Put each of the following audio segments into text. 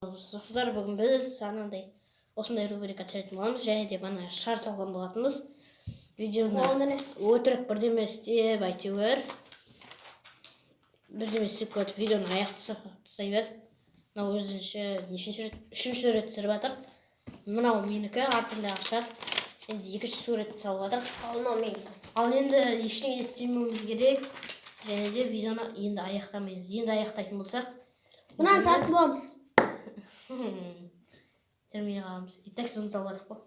Достар, бүгін біз анандай осындай рубрика түсіретін боламыз және де бана шар салған болатынбыз видеоны. Ол міне. Өтірік бірдеме істеп, әйтеуір бірдеме істеп көріп, видеоны аяқ тастай бердік. Мынау өзінше нешінші рет, үшінші рет түсіріп жатыр. Мынау менікі, артындағы шар. Енді екінші суретті салып жатыр. Ал мынау менікі. Ал енді ештеңе істемеуіміз керек және де видеоны енді аяқтамаймыз. Енді аяқтайтын болсақ, Мынаны салатын боламыз. Термей қаламыз. И так соны салып жатырық қой.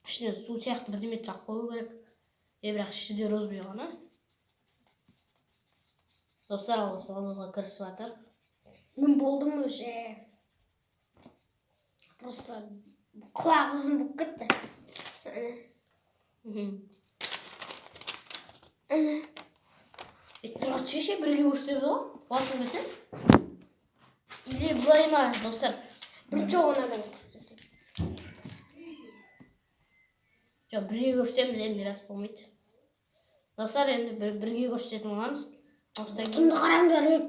Ішіне су сияқты бірдеме жағып қою керек. Е, бірақ іші де розовый ғана. Достар, ал салуға кірісіп жатыр. Мен болдым уже. Просто құлағы ұзын болып кетті. Е, тұра шеше, бірге көрсетеміз ғой. Қуасың ба сен? Или былай ма, достар? Бірінші онадан көрсетейін. Жоқ, бірге көрсетеміз, енді мирас болмайды. Достар, енді бірге көрсететін боламыз. Осыдан кейін Тұнды қараңдар. Ей.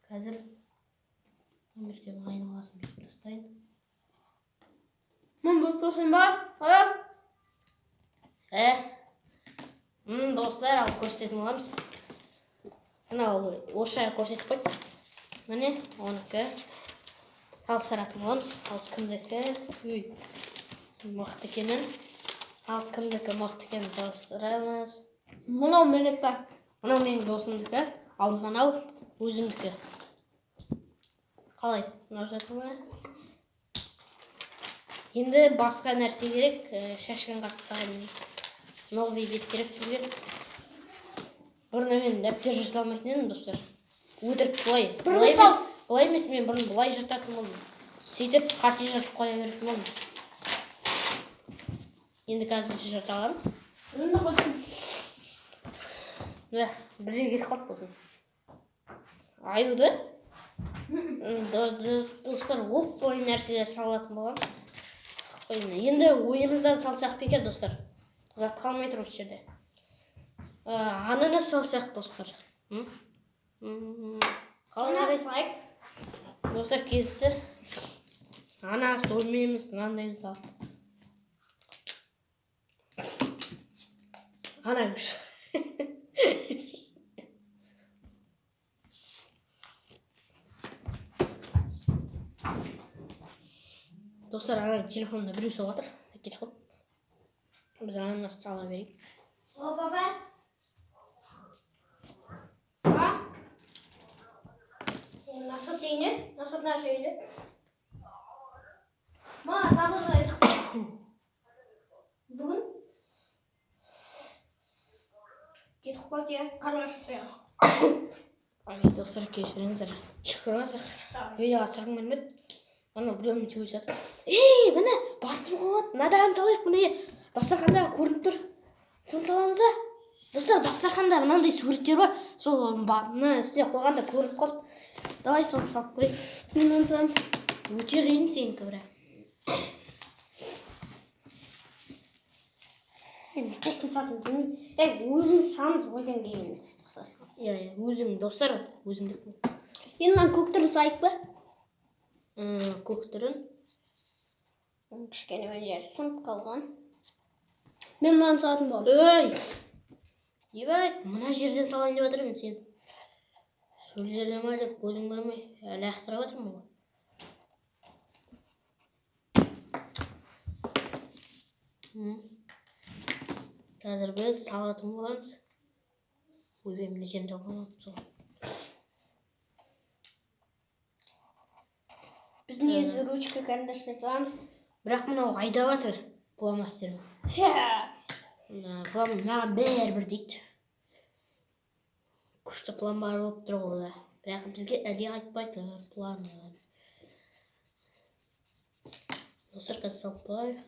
Қазір өмірге айналасын бүйтіп тастайын. Мен болып тұрсың ба? А? Ә? Достар, ал көрсететін боламыз. Мынау орысша көрсетіп қойды. Міне, оныкі. Салыстыратын боламыз. Ал кімдікі үй мықты екенін. Ал кімдікі мықты екенін салыстырамыз. Мынау менікі. Мынау менің досымдікі, ал мынау өзімдікі. Қалай? Ұнап жатыр ма? Енді басқа нәрсе керек. Шашкан қасқайын новый бет керек бізге. Бұрын мен дәптер жырта алмайтын едім, достар. Өтірік былай. Бұрын Былай емес, былай емес, мен бұрын былай жыртатын болдым. Сөйтіп қате жыртып қоя беретін болдым. Енді қазір жырта аламын. Енді қойсын. Мә, бір жерге кетіп қалыпты осы. Аюды? Достар, оп оңай нәрселер салатын боламын. Қойын. Енді ойымыздан салсақ па екен, достар? Зат қалмай тұр осы жерде. Ананас салсақ, достар. Қалай Ананас қарайсыз? салайық. Достар, келісті. Ананас өлмейміз, мынандай салып. Ананас. Достар, ана телефонда біреу соғып жатыр. Кетіп қалып. Біз ананас сала берейік. О, папа. А? Насот үйіне? Насот наша үйде. Ма, табырға айтық. Бүгін? Кетіп қалды, иә. Қарға шықпай. Ай, достар, кешіріңіздер. Түшкіріп жатыр. Видеоға түсіргім келмеді. Ана біреумен сөйлесіп жатыр. Ей, міне, бастыруға болады. Мынадан салайық, міне. Дастарханда көрініп тұр. Соны саламыз ба? Достар, дастарханда мынандай суреттер бар. Сол мына үстіне қойғанда көрініп қалды. Давай соны салып көрейік. Мен оны саламын. Өте қиын сенікі бірақ. Енді қайсысын салатынын білмеймін. Ей, өзіміз саламыз одан кейін. Иә, иә, өзің, достар, өзің деп. Енді мынаның көк түрін салайық па? Көк түрін. Кішкене мына жері сынып қалған. Мен мынаны салатын боламын. Ей! Ебать, мына жерден салайын деп жатыр едім сен. Сол жерде ма деп көзім көрмей лақтырып жатырмын ғой. Қазір біз салатын боламыз. Ойбай, мына жерін салып қоймаппыз ғой. Біз негізі ручка карандашпен саламыз. Бірақ мынау айдап жатыр фломастермен. Мына маған бәрібір дейді. Күшті план бар болып тұр ғой да. Бірақ бізге әлде айтпайды планы. Достар, қазір салып қояйық.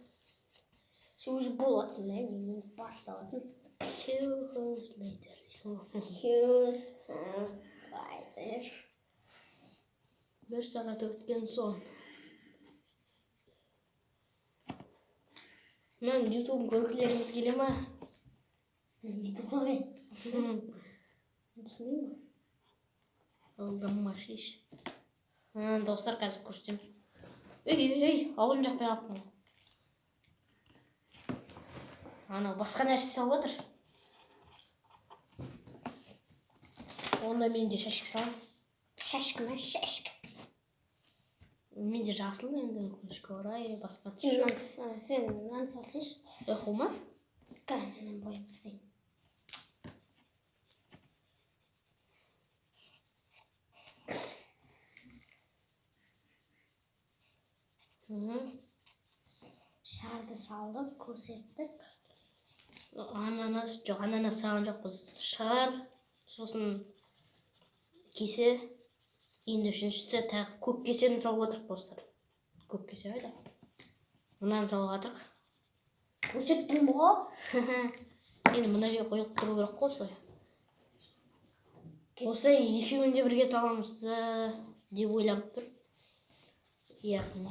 Сен уже боласың, да? Мен басталасың. 2 hours later дейсің ғой. 2 hours later. Бір сағат өткен соң. Мынаның ютубын көргілеріңіз келе ма? Ютуб жоқ ей. Түсінбеймін. Алдым шеш. Достар, қазір көрсетемін. Ей, ей, ей, аузын жақпай қалыппын. Анау басқа нәрсе салып жатыр. Онда мен де шашик саламын. Шашка ма? Шашка. Менде жасыл енді, өкінішке орай, басқа түс Сен жоқ. мынаны, сен мынаны салсайшы. Эхо ма? Кәне, мен бояп тастайын. Шарды салдық, көрсеттік. Ананас жоқ, ананас салған жоқпыз. Шар, сосын кесе, енді үшіншісі тағы көк кесені салып отырмық, достар. Көк кесе қайда? Мынаны салып жатырық. Көрсеттім ғой. Енді мына жерге қойып тұру керек қой осылай. Осы екеуін де бірге саламыз деп ойланып тұр. Яғни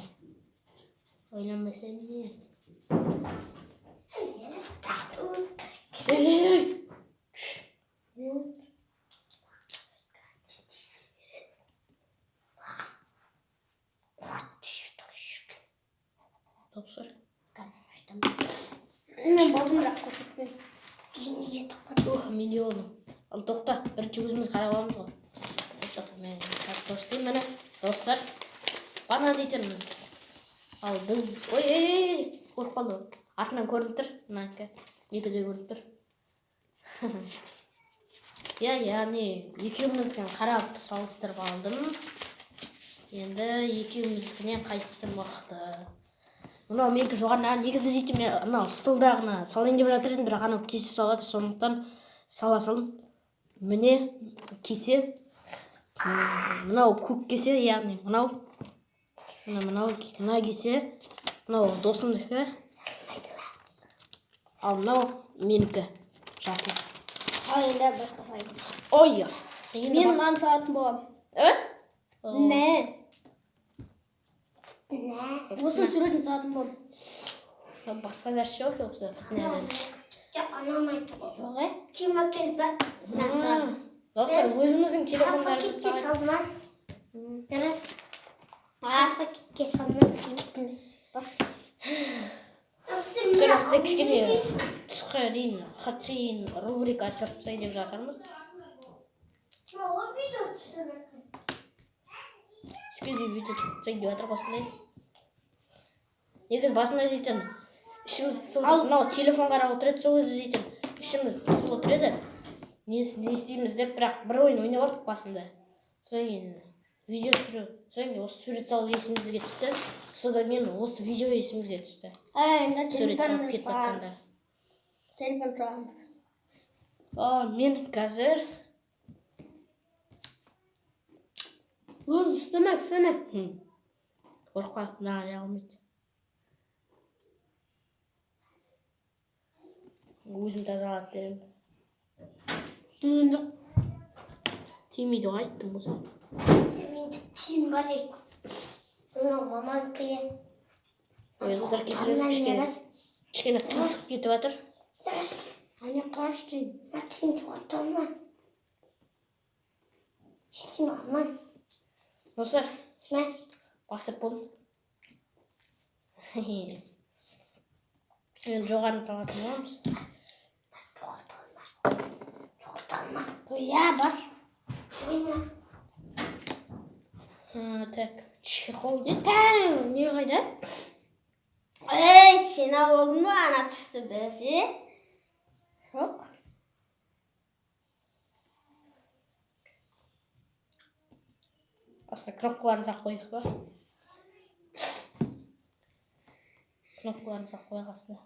ойланбаса не? Ей, ей, ей! Достар. Қазір айтамын. Мен болдым, бірақ көрсеттім. Неге таппадым? Ух, мен де болдым. Ал тоқта, бірінші өзіміз қарап аламыз ғой. Тоқта, мен қазір көрсетейін, міне, достар. Бана дейтін. Ал біз, ой, ей, ей, ей, көріп қалды. Артынан көрініп тұр, мынанікі. Екі де көрініп тұр. Иә, яғни екеуміздікін қарап салыстырып алдым. Енді екеуміздікінен қайсысы мықты? Мынау менікі жоғары, негізі дейтін мен мынау столдағыны салайын деп жатыр едім, бірақ анау кесе салып жатыр, сондықтан сала салдым. Міне кесе. Мынау көк кесе, яғни мынау. Мына, мынау, мына кесе. Мынау досымдікі. Ал мынау менікі. Жасыл. Ал енді басқа салайын. Ой. Мен мынаны салатын боламын. Э? Не? Осының суретін салатын боламын. Басқа нәрсе жоқ осы. Жоқ, е? Ким әкелді? Мынаны саламын. Достар, өзіміздің телефондарымызды салайық. Салма. Раз. Пакетке салма. Достар, осындай кішкене түске дейін хатшейін рубрика түсіріп тастайын деп жатырмыз. Түске дейін видео түсіріп тастайын деп жатырмық осындай. Негізі басында дейтін ішіміз пысып отыр. Мынау телефон қарап отыр еді, сол кезде дейтін ішіміз пысып отыр еді. Не істейміз деп, бірақ бір ойын ойнап алдық басында. Содан кейін видео түсіру, содан кейін осы сурет салу есімізге түсті. Содан кейін осы видео есімізге түсті. Енді Сурет салып телефон кетіп жатқанда. саламыз. Телефон саламыз. Мен қазір Өз істеме, істеме. Қорықпа, мынаған іле алмайды. Өзім тазалап беремін. Тиген жоқ. Тимейді ғой, айттым ғой саған. Менде тиын бар еді. Мынау маманікі. Ой, достар, кешіріңіз, кішкене қисық кетіп жатыр. Әне қарашы тиын. Тиын жоғалтама. Ештеңе алмам. Достар, Мә. басып болдым. Енді жоғарыны салатын боламыз. Жоғалтама. Жоғалтама. Иә, бас. Ойна. Так, чехол. Тәң, не қайда? Ей, сен болдың ба, ана түсті бәсе? Жоқ. Астына кнопкаларын салып қояйық па? Кнопкаларын салып қояйық астына.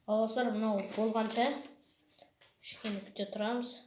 Ал достар, мынау болғанша кішкене күте тұрамыз.